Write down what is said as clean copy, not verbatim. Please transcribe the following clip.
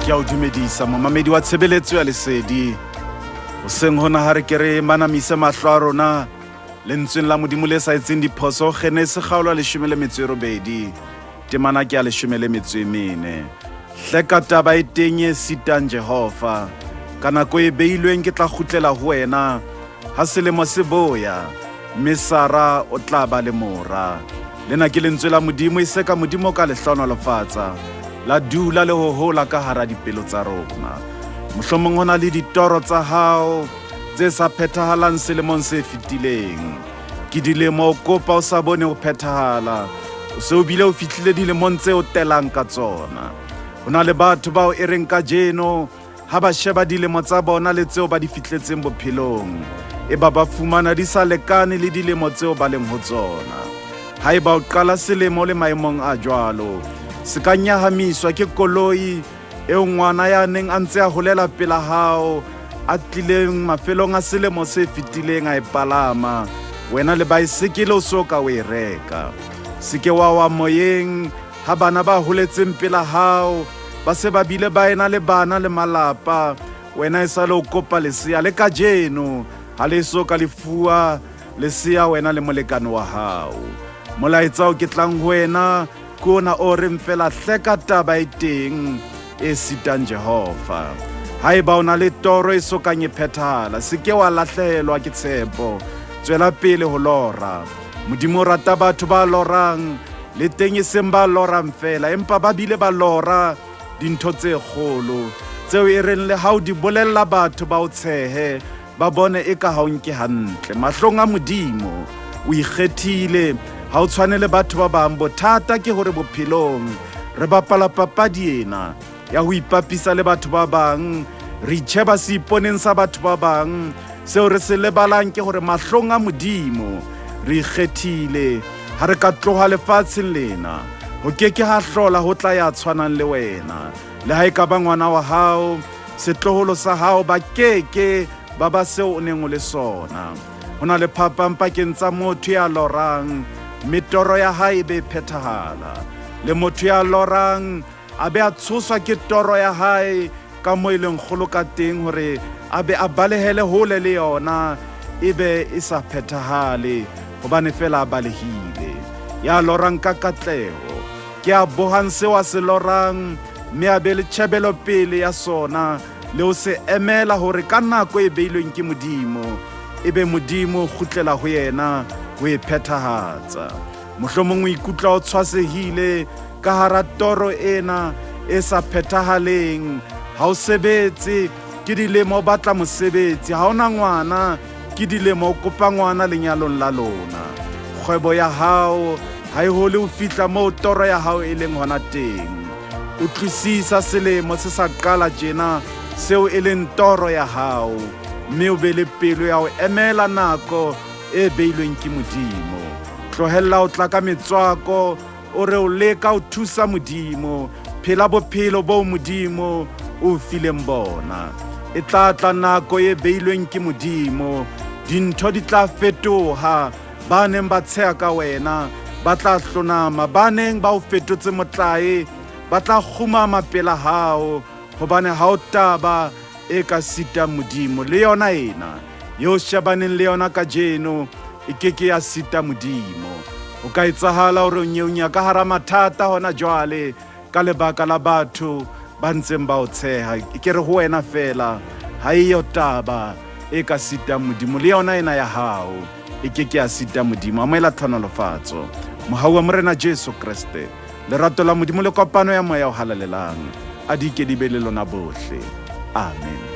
Ke a o dumedisa momamedi wa tshebeletso ya lesedi. Hoseng hona ha re ke re manamise mahlo a rona lentsweng la Modimo le sa etseng diphoso Genese kgaolo ya 18, temana ke ya 14. Hleka taba e teng e sitang Jehova. Ka nako e beilweng ke tla kgutlela ho wena ha selemo se boya, mme Sara o tla ba le mora. Lena ke lentswe la Modimo, e se ka Modimo ka le hlohonolofatsa, la dula le ho hola ka hara dipelo tsa rona. Mohlomong ho na le ditoro tsa hao tse sa phethahalang selemong se fetileng. Ke dilemo o kopa o sa bone ho phethahala. O se o bile o fihlile dilemong tse o telang ka tsona. Ho na le batho bao e reng kajeno ha ba sheba dilemo tsa bona le tseo ba di fihletseng bophelong, e ba ba fumana di sa lekane le dilemo tseo ba leng ho tsona. Haeba o qala selemo le maemong a jwalo, se ka nyahamiswa ke koloi eo ngwana ya neng a ntse a holela pela hao a tlileng mafelong a selemo se fetileng a e palama, wena le baesekele o so ka o e reka. Se ke wa wa moyeng ha bana ba holetseng pela hao ba se ba bile ba ena le bana le malapa, wena e sale o kopa lesea le kajeno ha le so ka le fuwa lesea wena le molekane wa hao. Molaetsa o ke tlang ho wena ke ona o reng fela hleka taba e teng e sitang Jehova. Haeba o na le toro e sokang e phethahala, se ke wa lahlehelwa ke tshepo. Tswela pele ho lora. Modimo o rata batho ba lorang, le teng e seng ba lorang fela, empa ba bile ba lora dintho tse kgolo tseo e reng le ha o di bolella batho ba o tshehe, ba bone e ka ha o nke hantle. Mahlong a Modimo o ikgethile, ha o tshwane le batho ba bang. Bothata ke hore bophelong re bapala papadi ena ya ho ipapisa le batho ba bang, re itjheba seiponeng sa batho ba bang. Seo re se lebalang ke hore mahlong a Modimo re ikgethile. Ha re ka tloha lefatsheng lena, ho ke ke ha hlola ho tla ya tshwanang le wena. Le ha e ka ba ngwana wa hao, setloholo sa hao, ba ke ke ba ba seo o neng o le sona. Ho na le phapang pakeng tsa motho ya lorang mme toro ya hae e be e phethahala, le motho ya lorang a be a tshoswa ke toro ya hae ka mo e leng kgolo ka teng hore a be a balehele hole le yona e be e sa phethahale hobane fela a balehile. Ya lorang ka katleho ke a bohang seo a se lorang mme a be le tjhebelo pele ya sona le ho se emela hore ka nako e beilweng ke Modimo e be Modimo o kgutlela ho yena ho e phethahatsa. Mohlomong o ikutlwa o tshwasehile ka hara toro ena e sa phethahaleng. Ha o sebetse, ke dilemo o batla mosebetsi. Ha o na ngwana, ke dilemo o kopa ngwana lenyalong la lona. Kgwebo ya hao ha e hole ho fihla moo toro ya hao e leng hona teng. Utlwisisa selemo se sa qala tjena seo e leng toro ya hao, mme o be le pelo ya ho emela nako e beilweng ke Modimo. Tlohella ho tla ka metswako o re o leka ho thusa Modimo. Phela bophelo boo Modimo o fileng bona. E tla tla nako e beilweng ke Modimo. Dintho di tla fetoha. Ba neng ba tsheha ka wena ba tla hlonama. Ba neng ba o fetotse motlae ba tla kgumama pela hao, hobane ha o taba e ka sitang Modimo. Le yona ena eo shebaneng le yona kajeno e ke ke ya sita Modimo. Ho ka etsahala hore o nyeunya ka hara mathata hona jwale ka lebaka la batho ba ntseng ba o tsheha. Ke re ho wena fela, ha eyo taba e ka sitang Modimo. Le yona ena ya hao e ke ke ya sita Modimo. Amohela tlhonolofatso. Mohau wa Morena Jesu Kreste, lerato la Modimo le kopano ya Moya o Halalelang a di ke di be le lona bohle. Amen.